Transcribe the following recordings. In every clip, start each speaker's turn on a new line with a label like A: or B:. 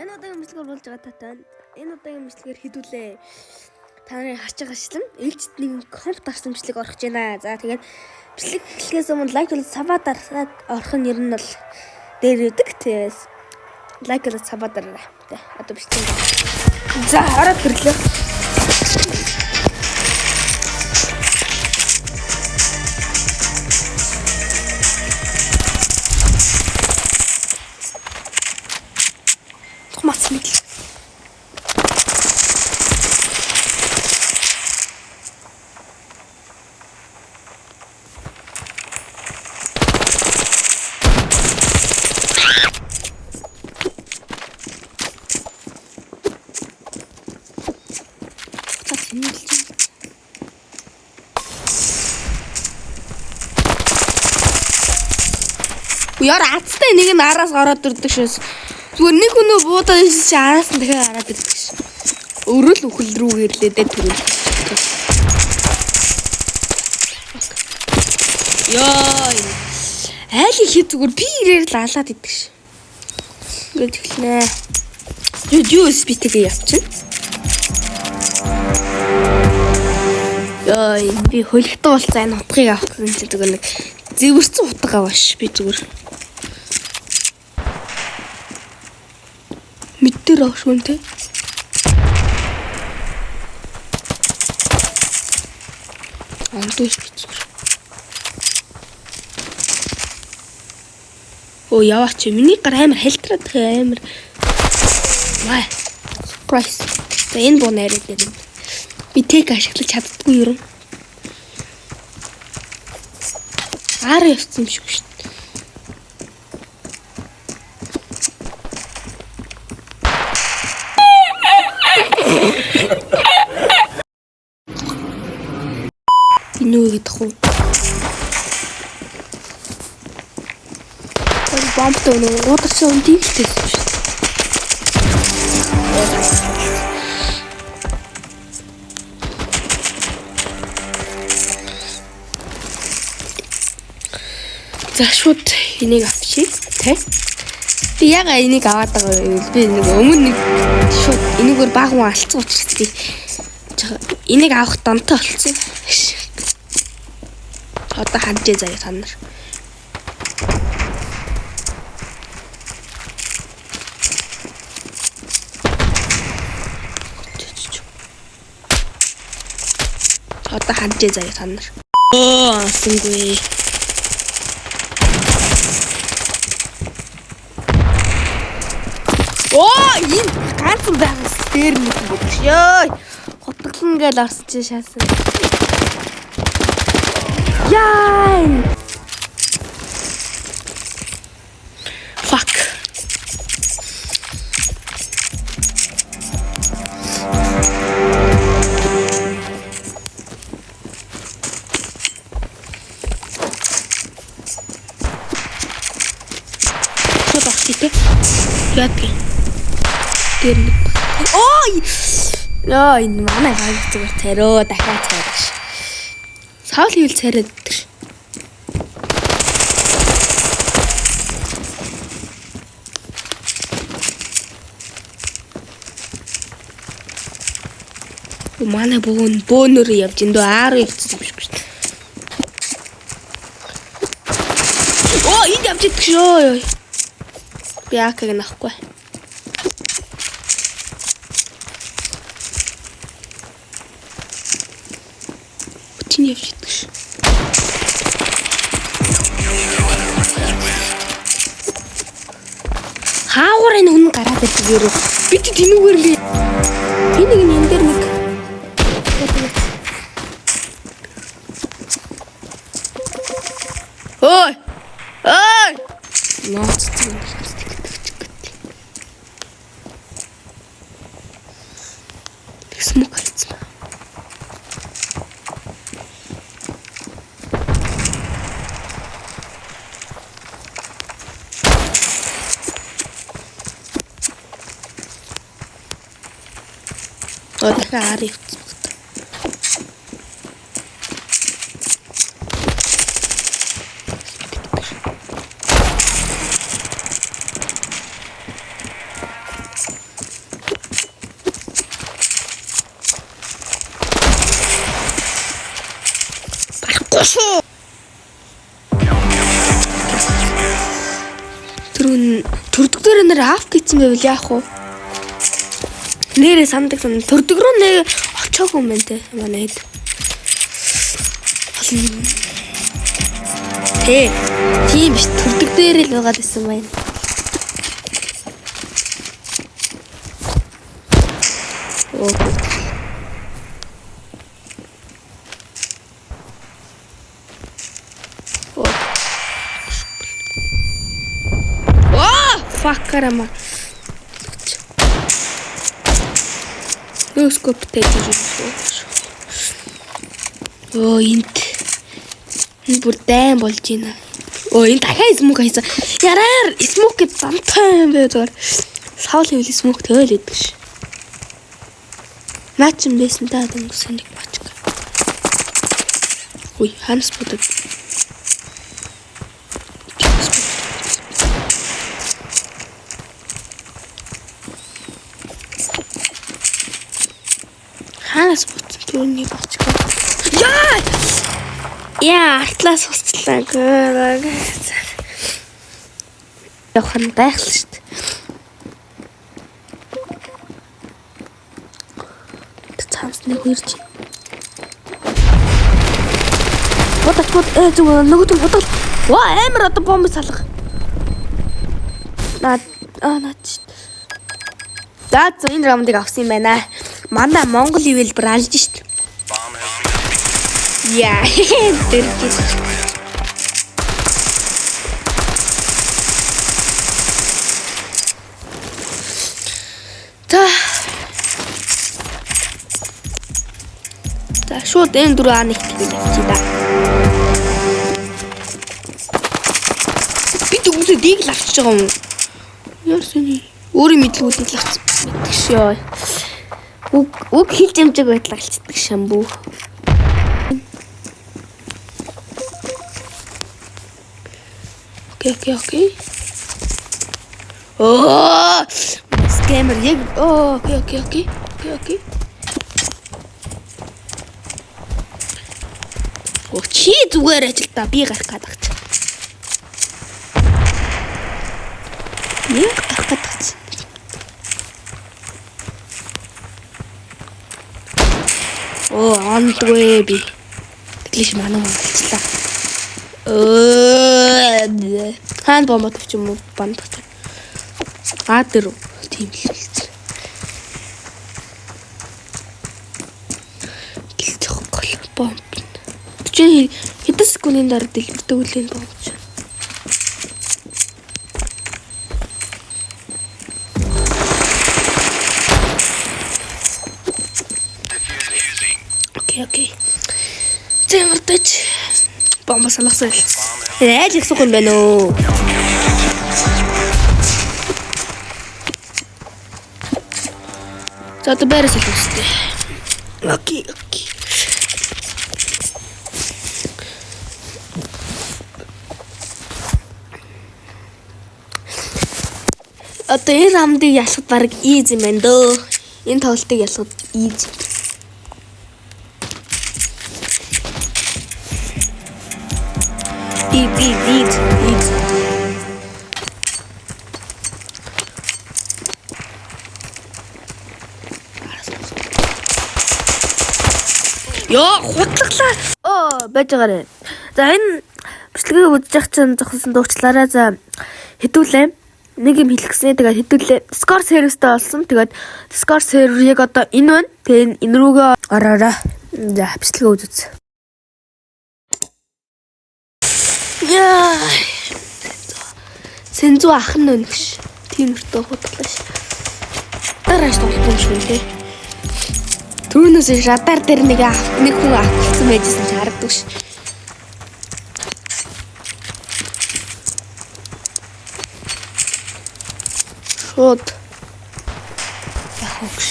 A: Энэ удаагийн бичлэгээр болж байгаа татай. Энэ удаагийн бичлэгээр хэдүүлээ. Та нарын харж байгаачлан ээлжид нэгэн комп дарсан бичлэг орох гэж байна. За тэгээд бичлэг эхлэхээс өмнө лайк болон сабаа дарсаад орох нь ер нь бол дээр өгдөг. Тэгээс лайк болон сабаа дараарай. Тэ одоо бичлэг. За ороод ирлээ. Мац мэдл. За тэмдэглэж байна. Яар азтай нэг нь араас ороод ирдэг шээс. Зүгээр нэг хүн буудаад ирсэн чи араас нь дахиад гараад ирдэг ш. Өөрөө л үхэл рүү гэрлээ дээ түрүү. Йоо. Айл их зүгээр би ирээр л алаад идэг ш. Ингээд эхлэнэ. Юу USB-тэйгээ явчихна. Йоо, би хөлөгтөн болцсон энэ утгыг авах гэсэн чи зүгээр нэг зэвэрцэн утга авааш би зүгээр. Мэд дээр авах шүүн те. Андууш би зүгээр. Оо яваач миний гар амар хальтраад байгаа амар. Вай. Surprise. За энэ буу найраад байна. Би тег ашиглаж чаддгүй юм. Аар явцсан юм шиг шүү дээ. Энэ юу гэдэг вэ? Тэр бомбтой нэг уударсан үн дийгэлтэйсэн шүү дээ. За шууд энийг авчи тэ. Би яга энийг аваад байгаа юм бэ? Би нэг өмнө нэг шууд энэгээр баг хүн алдсан учраас би энийг авах донтой болцсон. Одоо ханжээ заяа та нар. Одоо ханжээ заяа та нар. Оо, асангүй. Оо, энэ ганцхан байгаас дээр нэг юм бодож. Йой. Хутгалан гээл орсон чи шаасан. Яа. Fuck. Шууд орчих тий. Яадаг. Дээр нэг. Ой! Йоо, энэ манай баг зүгээр царөө дахиад цайраш. Савл хийвэл царайд идэх ш. Манай бөөн бөөнөр явж эндөө аар явчихсан юм шиг шүү дээ. Оо, энд явж идэх шүү. Би АК-г нахгүй. Чиний явж идэх ш. Хаагуур энэ хүн гараад ирдэг юу? Би чи тэнүүгээр л би нэг нь энэ дээр нэг Ой! Ой! Нооц юм гэдэг. Смок хайцсан. Оо дахиад аар явцсан байна. Шүү. Тэр төрдөг дээр нэр аф гэсэн байвал яах вэ? Нэрээ сандаг сан төрдөг рүү нэ очоогүй юм байна те манай хэд. Тэ. Тийм биш төрдөг дээр л байгаад исэн байна. Оо. Оо, fuck-арама. No scope тавьж ирсэн. Оо, энд энэ бүр дайн болж байна. Оо, энэ дахиад smoke хийсэн. Яраар smoke гэд замтай юм бэ зүгээр. Савл хийвэл smoke тэгэл идэг ш. Наа ч юм байсан та дөнгөсөн нэг бочк. Үй, ханас бодод. Ханаас бутсан түүний бочк. Яа! Яа, артлаас хуцлаа. Явах нь гайхал шүү дээ. Цаанаас нэг ирж. Бодож бод зүг нөгөөд нь бодол. Ваа, амар одоо бомб салга. Наа аа наа. За за энэ раундыг авсан юм байна. Манай Монгол ивэл бүр алж шít. Яа, дэргэж. За. За шууд энэ дөрөв аа нэгтгэл явчих да. Би дөнгөсөө дийг л авчиж байгаа юм. Яарсан юм. Өөрийн мэдлгүүдийг л авсан. Мэддэг шөө. Үг хэлж амжааг байтал алцдаг шамбүү. Окей. Оо, scammer яг оо, окей. Окей. Оо, чи зүгээр ажил та би гарах гээд багч. Яг гарах гээд багч. Оо, ондгүй би. Тэглэж манай монголчлаа. Хаана бомбо тавьчих юм уу? Бандах. А дээр тийм л хэлсэн. Гэлж гол бомб. 40 хэдэн секундын дараа дэлбэрдэг үл энэ бомб. Окей. За ямартай ч бомбо салгасан. Айл их сух юм байна уу? За одоо байраа салах үстэй. Окей. Одоо энэ рамдыг ялахад баг easy юм байна дөө. Энэ тоглолтыг ялахад easy. Easy. Йоо, хутлаглаа. Оо, байж байгаарэ. За энэ бичлэгийг үзэж явах чинь зогссон дуучлаарай. За хэдүүлээ. Нэг юм хэлэх гэсэн. Тэгээд хэдүүлээ. Discord сервертэй болсон. Тэгээд Discord сервер яг одоо энэ байна. Тэгээд энэ рүүгээ ороорой. За бичлэгээ үзүүц. Яа. Сэнзүү ах нь байна гэж. Тийм өртөө худлаа ш. Дараа тоглох юм шүү дээ. Түүнээс радар дээр нэг хүн авчихсан байжсэн ч харагддаг ш. Шууд яг хөкш.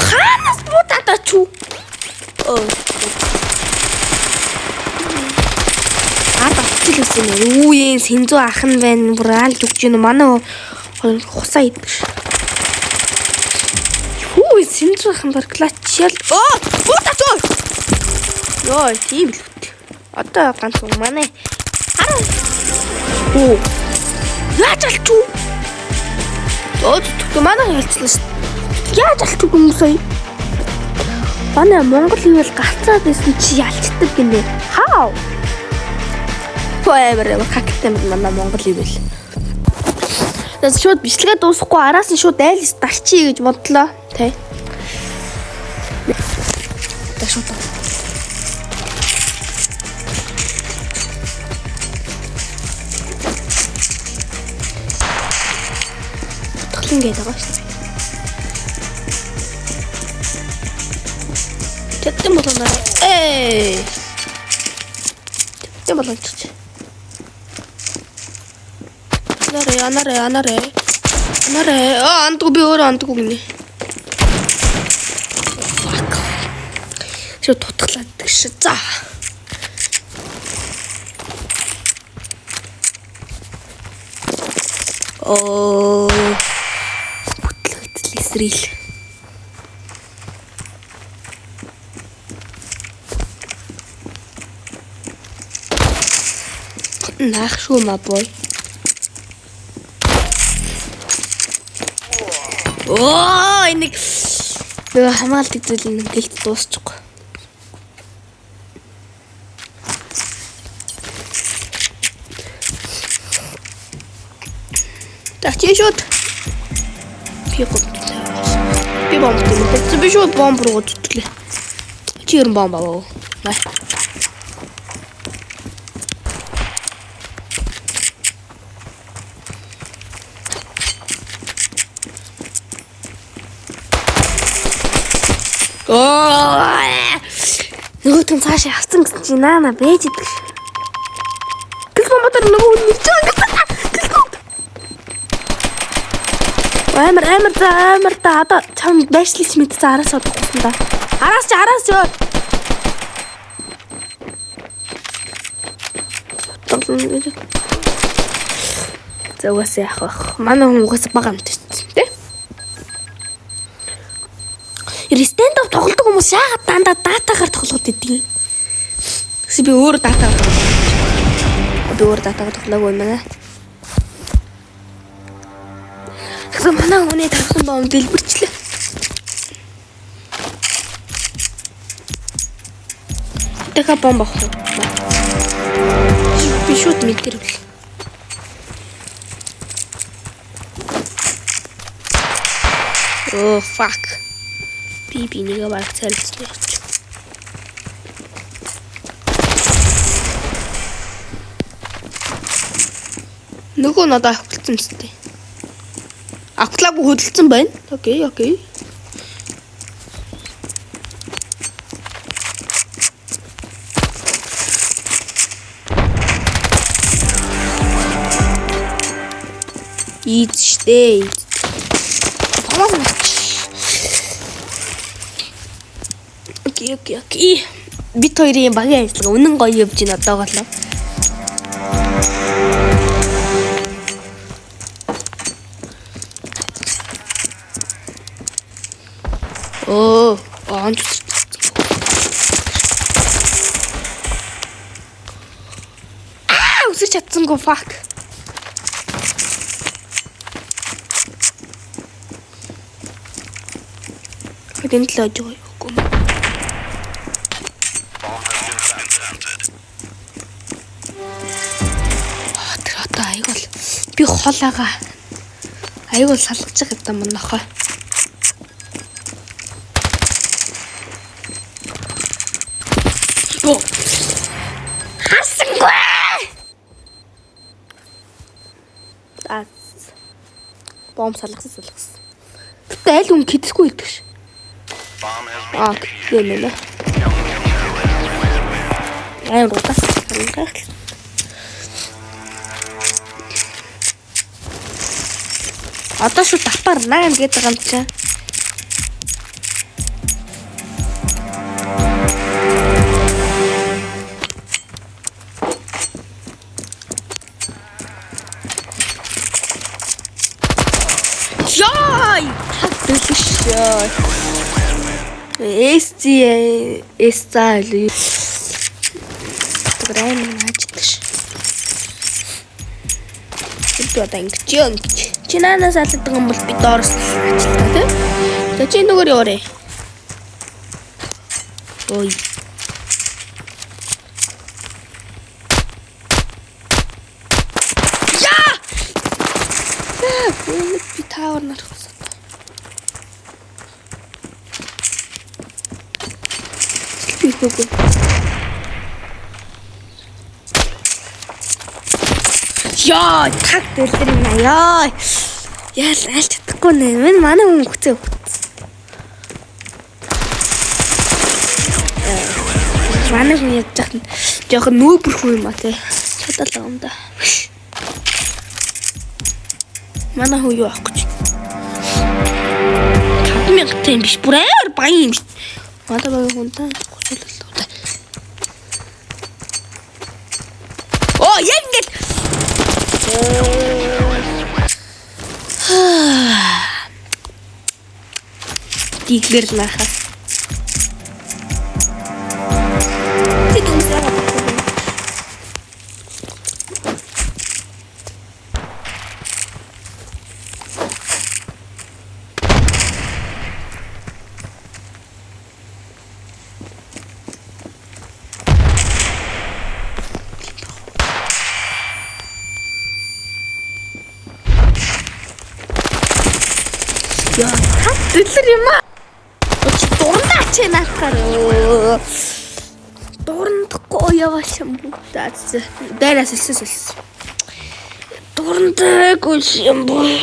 A: Хаанаас буудаа чүү? Оо. байсан юм. Юу юм сэнзүү ах нь байна. Бүр алж өгч гэнэ. Манай хусаа идэх ш. Хүү сэнзүү ах нь бүр клатч ял. Оо! Оо татуу. Йоо, тийм л үт. Одоо ганц хүн манай. Хараа. Оо. Яаж алчуу? Оо тэгвэл манай ялцлаа ш. Яаж алчуу юм сая? Манай Монгол ивэл галцаад байсан чи ялцдаг гинэ. How? Амар хактай манай Монгол ивэл. Тэгээд шууд бичлэгээ дуусахгүй араас нь шууд айлс дарчий гэж бодлоо. Тэ. За шууд. Утгалан гэдэг байгаа шүү дээ. Тэтгэн болгоно. Эй. Тэтгэн болгоно. Анарэ, анарэ, анарэ. Анарэ. Аа, андгүй би өөрөө андгүй гинэ. Fuck. Шууд тутглаад тэгш. За. Оо. Бүтлэгдэл эсрэл. Наах шүү ма boy. Оо, энийг нөгөө хамгаалдаг зүйл нь гэлт дуусчихгүй. За чи шууд би гол. Би бомб тийм. Би шууд бомб руу зүтгэлээ. Чи ер нь бомб аваа. Оо! Нөгөө түн цаашаа явцсан гэсэн чи наана бэж идэг. Гэл бомбоор нөгөө хүн нэрч байгаа гэсэн. Гэл бомб. Амар амар за амар да одоо чам байшлж мэдсэн араас одохгүй да. Араас чи араас чи. За угаасаа яах вэ? Манай хүн угаасаа бага амт шүү дээ. Stand up тоглодог хүмүүс яагаад дандаа датагаар тоглоод идэг юм? Тэгсэн би өөр датагаар тоглоод. Би өөр датагаар тоглоогүй юм байна. Тэгсэн манай хүний тавьсан бомб дэлбэрчлээ. Дахиад бомб авах уу? Би шууд мэдэрвэл. Oh fuck. Би нэгэ баг цайлцсан явчих. Нөгөө надад авахлцсан юм зү. Автлаагүй хөдөлсөн байна. Окей, окей. Ийз штэ. Томоос нь. Окей, окей, окей. Бит хоёрын багийн ажиллагаа үнэн гоё явж байна одоогоор л. Оо, онц. Аа, үсэрч чадсангүй fuck. Энэ л аж байгаа юу юм. Тэр одоо айгуул би хол ага. Айгуул салгаж байгаа юм нохой. Хасангүй. Аа. Бомб салгасан салгасан. Гэтэ аль хүн кидсгүй идэх ш. Аа, юм ээ. Амар удаас гайхал. Одоо шүү давтар 8 гэдэг юм чинь. Йоо. SC S за илүү. Тэр амар нааждаг ш. Би одоо ингэж юм гэж. Чи наанаас алдаг юм бол би доороос ажилтаа тий. За чи нөгөөр яваарэ. Ой. Яа! Би таавар нарах болсон. Би хөгүй. Яа, таг дэлгэр юм аа. Яа. Яал аль чадахгүй нэ. Мэн манай хүн хүцээ хөц. Манай хүн ядж яхад нь жоохон нүүбэр хүн юм а тий. Чадал байгаа юм да. Манай хүн юу авах гэж. 5000 юм биш. Бүр амар баян юм биш. Манай багийн хүн та гуцуулалаа. Оо, яг ингэж Диглэр л нахаас. Чи дүнсээ яагаад авахгүй вэ? Яа, та дэлгэр юм аа. Чи дурандаа чи наатахаар. Дурандахгүй яваалсан бүү. За за. Дайраас сэлсэн сэлсэн. Дурандаагүй юм бүү.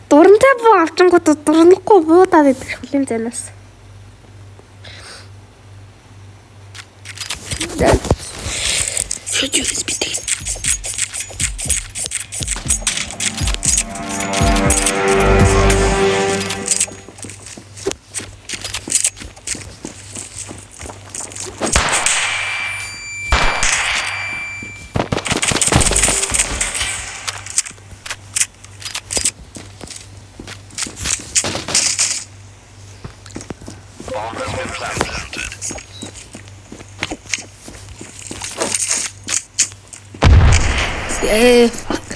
A: Дурантай буу авчингууд дурнахгүй буудаад идэх хөлийн зайнаас. За. Шүж юу би тэг.
B: Bomb has been planted.
A: Fuck.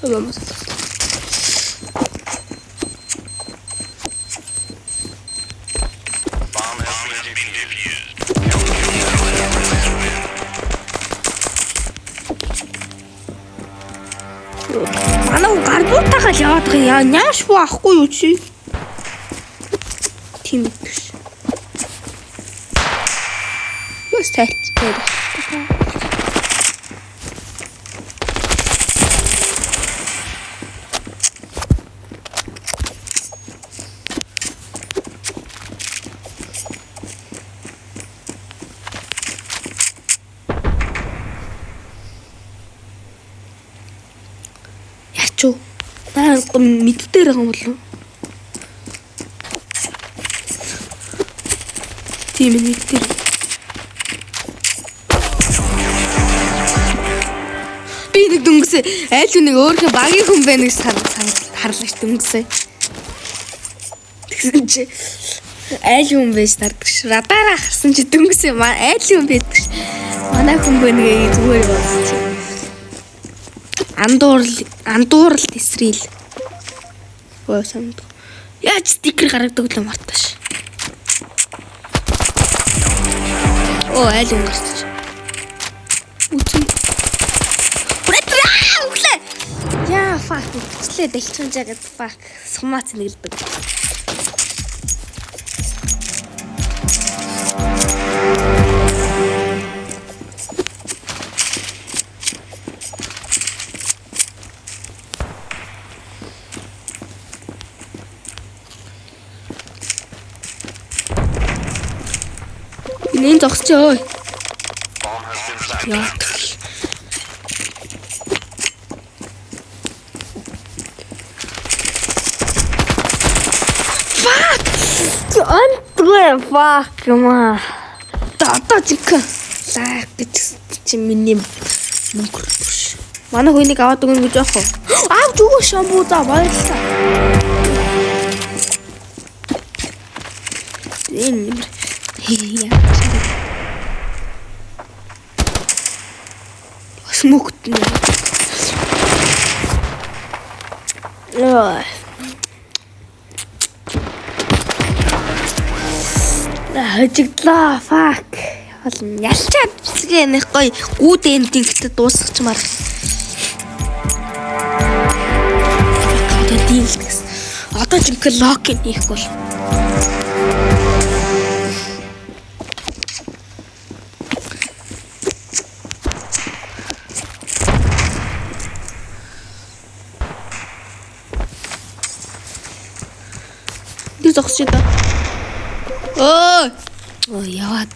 A: Tamam.
B: Bomb has been defused. Counter-terrorists win.
A: Манай хүн гарбуутайгаа л яваад байгаа яа. Няаш буу авахгүй юу чи? Тийм биш. Юу тайлт тэр. Яач юу? Наа мэд дээр байгаа юм болов уу? Тийм ээ мэд дээр. Би нэг дөнгөсөө айл нэг өөрийнхөө багийн хүн байна гэж харлаа ш дөнгөсөө. Тэгсэн чи айл хүн байж нардаг ш. Радараа харсан чи дөнгөсөө айл хүн байдаг ш. Манай хүн байна гээ зүгээр бодсон чи. Андуурал Исрил. Өө санд. Яаж стикер гаргадаг л марташ. Оо айл хүн гарч. Үгүй. Брэтраа өглөө. Яа fuck үчлээ дэлчэн жагаад fuck сумаац нэгэлдэг. Энэ зогсчоо.
B: Bomb has been planted.
A: Яа. Fuck! Антгүй fuck юм аа. Одоо жинхэнэ лайк гэж чи миний мөнгө биш. Манай хүнийг аваад өгнө гэж яах вэ? Авч өгөө шамбу за баярлалаа. Энэ нэмэр яа. Смөкт нэ. Хожигдлаа. Fuck. Олон ялчаад бичлэгээ нэг гоё гүд эндингтэй дуусгачмаар. Одоо дийл гэсэн. Одоо жинхэнэ локин хийхгүй бол. Тэр зогсож байна. Өө! Оо яваад.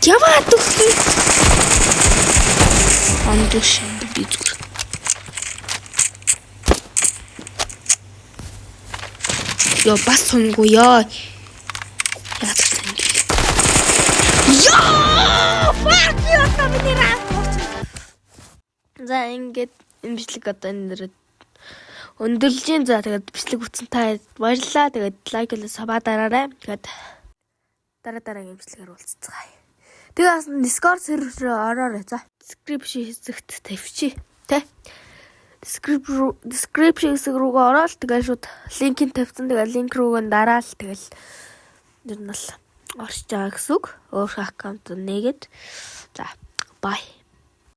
A: Яваад өгье. Андууш би зүгээр. Йоо бас сунгүй ёо. Яагаад юм бэ? Йоо! Fuck you одоо миний ранк. За ингээд энэ бичлэг одоо энэ дэр өндөрлж гин. За тэгээд бичлэг үзсэн та баярлалаа. Тэгээд лайк болон сабаа дараарай. Тэгээд дараа дараагийн бичлэгээр уулзцгаая. Тэгээ бас Discord сервер рүү ороорой. За description хэсэгт тавьчих. Тэ? Description хэсэг рүүгээ ороод тэгээд шууд линкийг тавьсан. Тэгээд линк рүүгээ дараал тэгэл ер нь бол орж байгаа гэсэн үг. Өөр аккаунт нээгээд. За bye.